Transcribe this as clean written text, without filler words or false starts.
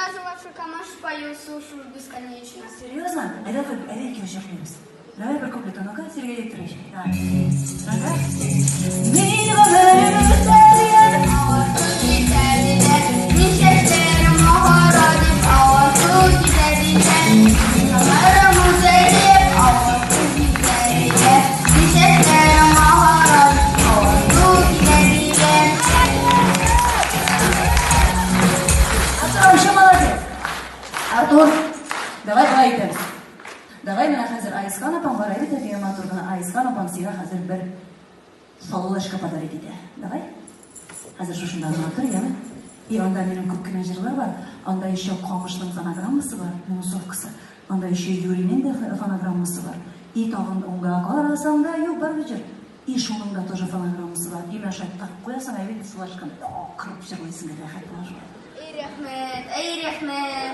рассказывала, Камаш поет, слушаю бесконечно. Серьезно? Әйдә, әйдә икәү җырлыйбыз. Давай бер куплет, а ну-ка, Сергей Викторович. Давай. Ну-ка. Мин гомерем үтәр. Авырту китәр дидә, мин чәчләрем агара дип, авырту китәр дидә, мин гомерем үтәр дип, авырту китәр дидә, мин чәчләрем агара дип, авырту китәр дидә. Артур вообще молодец. Артур, давай болай итәбез. Давай менә хәзер Айсхан апаң бар, әйбәт әтиңә матур гына Айсхан апаң сиңа хәзер бер флешка подарить итә. Давай. Хәзер шушында матур, яме. И анда минем күп кенә җырлар бар. Анда еще Камышлың фонограммасы бар, минусовкасы. Анда еще Юрийның да фонограммасы бар. И тагын уңга карасаң да юк бар бит җыр. И шуның да тоже фонограммасы бар. И менә шулай тагып куясың, әйбәт флешканы акырып җырлыйсың, рәхәт була шулай. Эй, рәхмәт, эй, рәхмәт.